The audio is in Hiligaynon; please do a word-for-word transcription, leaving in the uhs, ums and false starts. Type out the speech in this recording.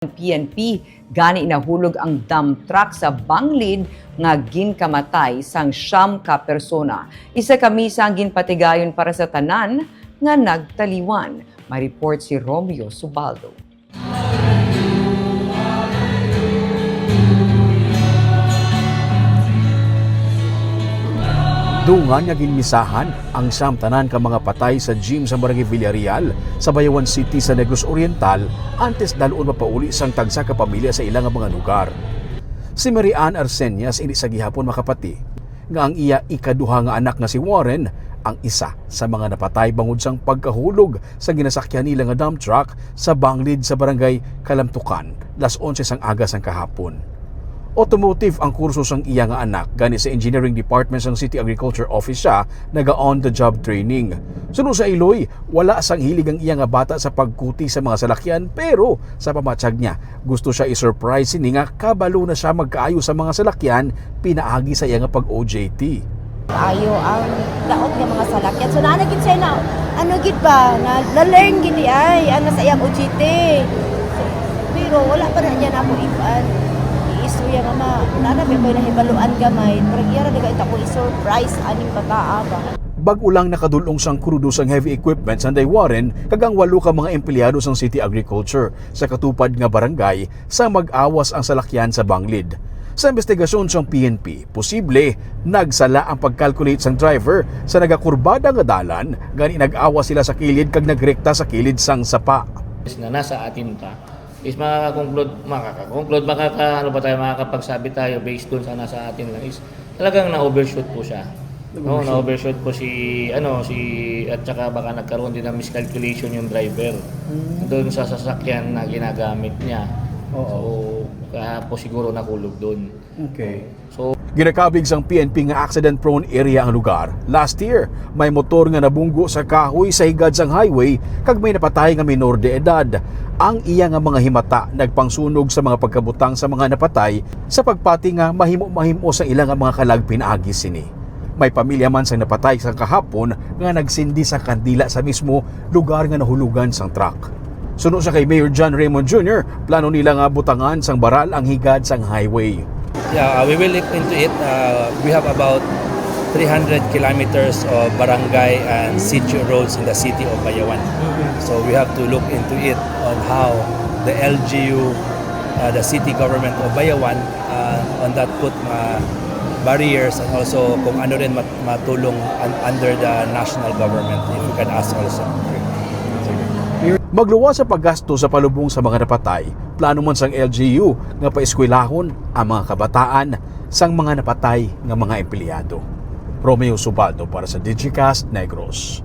P N P, gani nahulog ang dump truck sa Banglid nga ginkamatay sang siyam ka persona. Isa ka misa ang ginpatigayon para sa tanan nga nagtaliwan. May report si Romeo Subaldo. Dungan nga ginmisahan ang siyam tanan ka mga patay sa gym sa Barangay Villarreal sa Bayawan City sa Negros Oriental antes dal-on mapauli sang tagsa ka pamilya sa ila nga mga lugar. Si Mary Ann Arceñas indi sa gihapon makapati nga ang iya ikaduha nga anak nga si Warren ang isa sa mga napatay bangod sang pagkahulog sa ginasakyan nila nga dump truck sa Banglid sa Barangay Kalamtukan, las onse sang aga sang kahapon. Automotive ang kurso sang iya nga anak, gani sa Engineering Department sang City Agriculture Office siya naga-on-the-job training. Suno sa iloy, wala sang hilig ang iya nga bata sa pagkuti sa mga salakyan, pero sa pamatyag niya, gusto siya i-surprise sini nga kabalo na siya magkaayo sa mga salakyan pinaagi sa iya nga pag-O J T. Ayo ang daot nga mga salakyan. So, naa na gid siya na, ano gid ba, na, na-learn gid di ay, ang nasa iyang O J T. Pero wala pa na niya nako iban. Iistorya nga ma, naa na ba ko'y nahibaluan gamay, pero iya ra daga ita ko i-surprise aning bataa ba. Bag-o lang nakadul-ong sang krudo sang heavy equipment sanday Warren kag ang walo ka mga empleyado sang City Agriculture sa katupad nga barangay sa mag-awas ang salakyan sa Banglid. Sa investigasyon sang P N P, posible nagsala ang pag-calculate sang driver sa nagakurbada nga dalan, gani nag-awas sila sa kilid kag nagrekta sa kilid sang sapa. Is na nasa atin pa, is makaka-conclude, makaka-conclude, makaka-, ano ba tayo, makakapagsabi tayo based dun sa nasa atin lang is talagang na-overshoot po siya. No, Nag-overshoot. Na-overshoot po si, ano, si, at saka baka nagkaroon din ng miscalculation yung driver Mm. doon sa sasakyan na ginagamit niya. Oo. So, kaya po siguro nahulog doon. Okay. So, ginakabig sang P N P nga accident-prone area ang lugar. Last year, may motor nga nabunggo sa kahoy sa higad sang highway kag may napatay nga minor de edad. Ang iya nga mga himata nagpangsunog sa mga pagkabutang sa mga napatay sa pagpati nga mahimo-mahimo sa ila nga mga kalag pinaagi sini. May pamilya man sang napatay sang kahapon nga nagsindi sa kandila sa mismo lugar nga nahulugan sang truck. Suno sa kay Mayor John Raymond Junior, plano nila nga butangan sang baral ang higad sang highway. Yeah, uh, we will look into it. Uh, we have about three hundred kilometers of barangay and city roads in the city of Bayawan. So we have to look into it on how the L G U, uh, the city government of Bayawan, uh, on that put mga barriers and also kung ano rin mat-, matulong un-, under the national government, if we can ask also. Magluwas sa paggasto sa palubong sa mga napatay, plano man sang L G U nga paeskwelahon ang mga kabataan sang mga napatay nga mga empleyado. Romeo Subaldo para sa Digicast Negros.